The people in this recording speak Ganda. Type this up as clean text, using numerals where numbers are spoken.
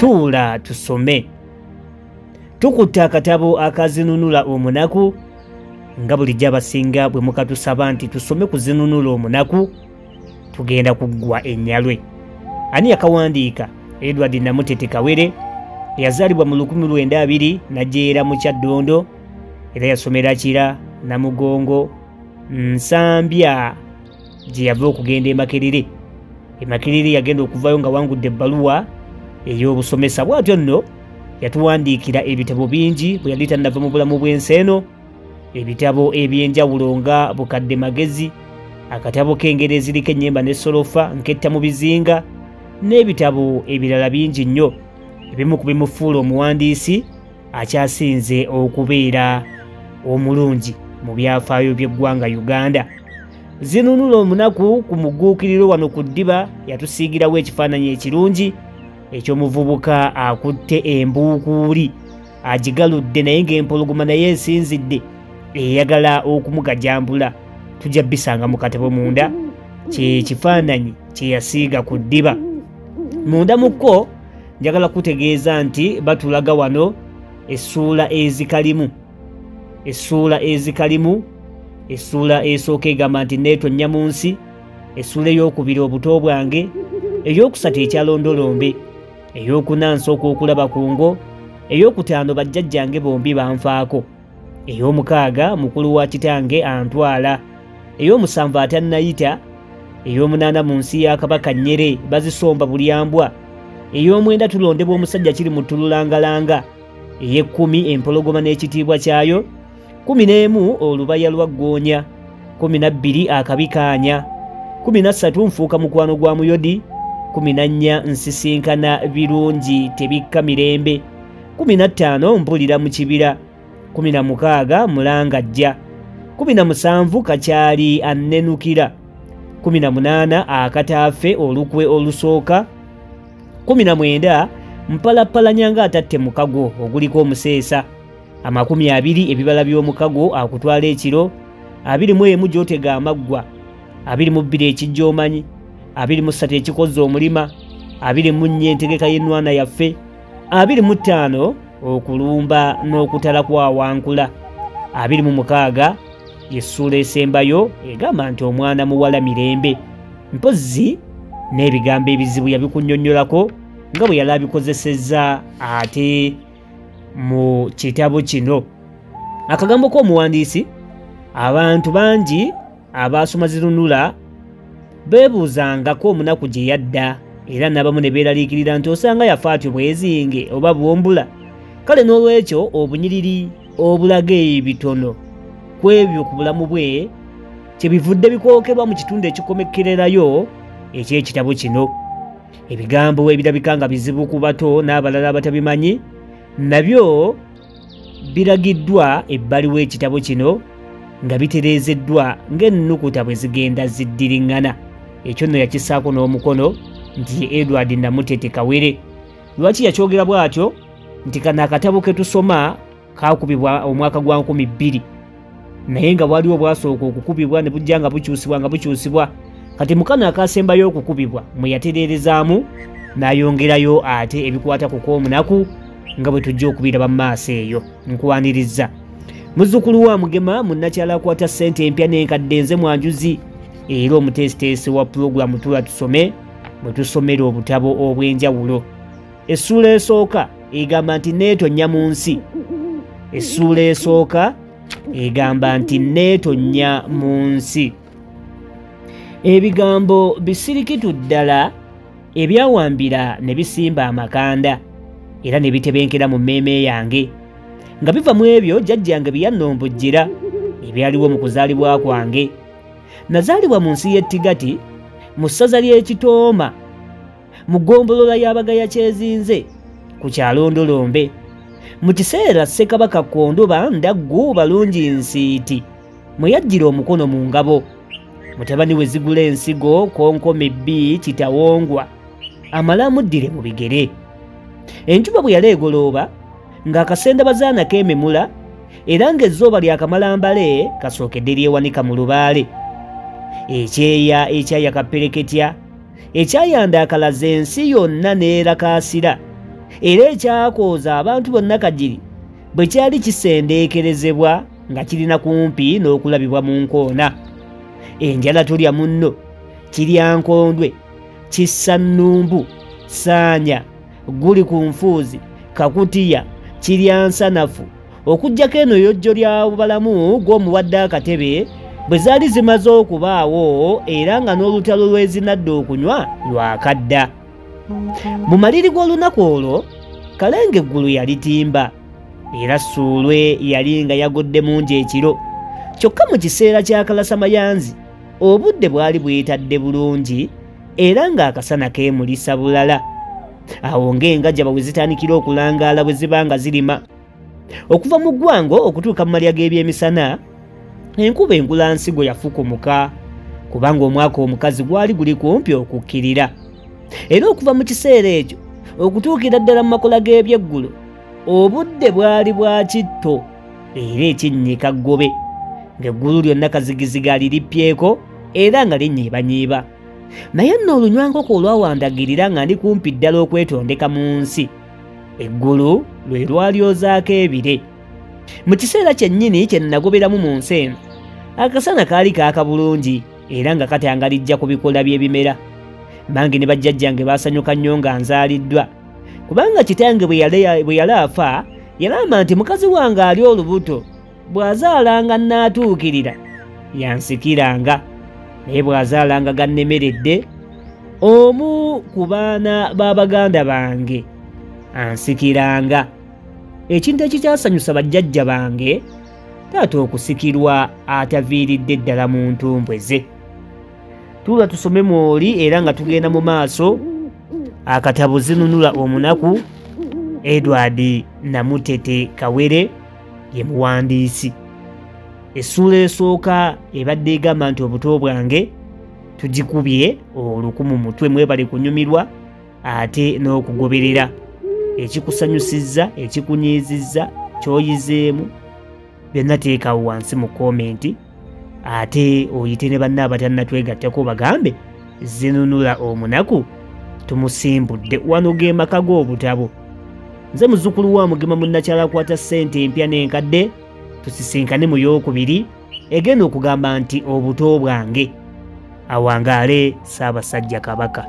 Tuula tusome. Tukutte akatabo akazinunula omunaku, nga bulijjo abasinga bwe mukatusaba nti tusome ku zinunula omunaku, tugenda kuggwa ennyalwe. Ani yakawandiika? Edward Namutete Kawere, eyazaalibwa mu 1920 n'ajjeera mu Kyaddondo, era yasomera Kira, Namugongo, Nsambya gye yava okugenda e Makerere. E Makerere yagenda okuvayo nga wangudde ebbaluwa ey'obusomesa. Bw'atyo nno yatuwandiikira ebitabo bingi bwe yali tannava mu bulamu bw'ensi eno, ebitabo eby'enjawulo nga Bukadde Magezi, akatabo k'engeri eziriko ennyimba ne solofa, Nketta mu bizinga, n'ebitabo ebirala bingi nnyo. Ebimu ku bimufuula omuwandiisi akyasinze okubeera omulungi mu byafaayo by'eggwanga Uganda. Zinunula omunaku ku mugguukiriro wano ku ddiba yatusiigirawo ekifaananyi ekirungi eky'omuvubuka akutte embuukuuli agigaludde, naye ng'empologoma naye esinzidde eyagala okumugajambula. Tujja bisanga mu katabo munda kye kifaananyi kye yasiiga ku ddiba. Munda mu kko njagala kutegeeza nti batulaga wano essuula ezikalimu, essuula ezikalimu. Essuula esooka egamba nti neetonnya mu nsi, essuula ey'okubiri obuto bwange, ey'okusatu ekyalondolombe, ey'okuna nsooka okulaba ku ngo, ey'okutaano bajjajjange bombi banfaako, ey'omukaaga mukulu wa kitange antwala, ey'omusanvu atannayita, ey'omunaana mu nsi ya Kabaka Nnyere bazisomba bulyambwa, ey'omwenda tulondebwa omusajja kiri mu ttululangalanga, ey'ekkumi empologoma n'ekitiibwa kyayo, 11 olubaya lwa ggoonya, 12 akabi kaanya, 13 nfuuka mukwano gwa muyodi, 14 nsisinkana birungi tebikka mirembe, 15 mpulira mu kibira, 16 mulangajja, 17 kakyali annenukira, 18 akataafe olukwe olusooka, 19 mpalapalanya ng'atatte mukago oguliko omuseesa, 20 ebibala by'omukago akutwala ekiro, 21 gy'otega amaggwa, 22 ekijja omanyi, 23 ekikoza omulima, 24 entegeka y'ennwana yaffe, 25 okulumba n'okutala kwawankula, 26 yessuula esembayo egamba nti omwana muwala mirembe. Mpozzi n'ebigambo ebizibu yabikunnyonnyolako nga bwe yali abikozesezza ate mu kitabo kino. Akagambo k'omuwandiisi: abantu bangi abaasoma zinunula beebuuzangako omunaku gye yadda, era n'abamu ne beeraliikirira nti osanga yafa atyo bwezinge oba bwombula. Kale n'olwekyo obunyiriri obulaga ebitono ku ebyo ku bulamu bwe kyebivudde bikookerwa mu kitundu ekikomekkererayo eky'ekitabo kino. Ebigambo ebirabika nga bizibu ku bato n'abalala abatabimanyi nabyo biragiddwa ebbali w'ekitabo kino nga bitereezeddwa ng'ennukuta bwe zigenda ziddiriŋŋana. Ekyo nno yakissaako n'omukono nti ye Edward Namutete Kawere. Lwaki yakyogera bw'atyo? Nti kano akatabo ke tusoma kaakubibwa omwaka gwa 2000, naye nga waliwo bwasooka okukubibwa ne bujja nga bukyusibwa nga bukyusibwa. Kati mu kano akasembayo okukubibwa mwe yatereerezaamu n'ayongerayo ate ebikwata ku k'omunaku nga bwe tujja okubiraba mu maaso eyo. Nkuwaniriza muzzukulu wa Mugema, munnakyala akwata ssente empya n'enkadde, nze mwanjuzi era omuteesiteesi wa pulogulaamu Tuula Tusome, bwe tusomera obutabo obw'enjawulo. Essuula esooka egamba nti neetonnya mu nsi. Essuula esooka egamba nti neetonnya mu nsi. Ebigambo bisirikitu ddala ebyawambira ne bisimba amakanda era ne bitebenkera mu mmeeme yange, nga biva mu ebyo jjajjange bye yannombojjera ebyaliwo mu kuzaalibwa kwange. Nazaalibwa mu nsi y'e Tigati mu ssaza ly'e Kitooma mu ggombolola y'Abagaya Kyezinze ku kyalo Ndolombe, mu kiseera Ssekabaka Kondoba Ndaggu Balungi Nsiiti mwe yajjira omukono mu ngabo. Mutabani we zigula ensigo Konkome B Kitawongwa amala amuddire mu bigere. Enjuba bwe yaleegolooba ng'akasenda bazaana keememula, era ng'ezzooba lyakamala mbale kasookedde lyewanika mu lubaale. Ekyeya ekyayaka ppereketya ekyayanda akalaza ensi yonna n'erakaasira, Era ekyakooza abantu bonna Kagiri bwe kyali kisendeekerezebwa nga kirina kumpi n'okulabibwa mu nkoona. Enjala tolya munno, kirya nkondwe, kissa nnumbu, saanya, guli ku nfuuzi, kakutiya, kirya nsanafu. Okuggyako eno yojjo lya balamu gw'omuwadde akatebe bwe zaali zimaze okubaawo era nga n'olutalo lw'ezinadde okunywa lwakadda. Mu maliri g'olunaku olwo Kalenge eggulu yalitimba era Ssuulwe yali nga yagudde mungi ekiro. Kyokka mu kiseera kya Kalasamayanzi obudde bwali bwetadde bulungi era ng'akasana keemulisa bulala. Awo ng'engajaba we zitandikira okulangaala bwe ziba nga zirima. Okuva mu ggwango okutuuka mu malya g'ebyemisana, enkuba engulansigo yafukumuka kubanga omwaka omukazi gwali guli kumpi okukkirira. Era okuva mu kiseera ekyo okutuukira ddala mu makola g'ebyeggulo, obudde bwali bwa kitto era ekinnyika ggobe, ng'eggulu lyonna kazigiziga lirippyeko era nga linyiibanyiiba. Naye nno olunywankoko olwawandagirira nga ndi kumpi ddala okwetondeka mu nsi, eggulu lwe lwalyozaako ebire. Mu kiseera kyennyini kye nnagoberamu mu nsi eno, akasana kaali kaaka bulungi era nga katangalijja ku bikola by'ebimera. Mmange ne bajjajjange baasanyuka nnyo nga nzaaliddwa, kubanga kitange bwe yali afa yalamba nti mukazi wange ali olubuto bw'azaalanga nnaatuukirira yansikiranga, naye bw'azaalanga gannemeredde omu ku baana b'abaganda bange ansikiranga. Ekintu ekikyasanyusa bajjajja bange taata okusikirwa ataviiridde ddala mu ntumbwe ze. Tuula tusome mwoli era nga tugenda mu maaso akatabo Zinunula Omunaku, Edward Namutete Kawere ye muwandiisi. Essuula esooka ebadde egamba nti obuto bwange tugikubye oluku mu mutwe. Mwebale kunyumirwa ate n'okugoberera. Ekikusanyusizza, ekikunyiizizza, ky'oyizeemu byonna teekawo wansi mu komenti, ate oyite ne banna abatannatwegattako bagambe Zinunula Omunaku tumusimbudde. Wano ge maka g'obutabo. Nze muzzukulu wa Mugema munnakyala akwata ssente empya n'enkadde. Tusisinkane mu yookubiri egenda okugamba nti obuto bwange. Awangaale Ssaabasajja Kabaka.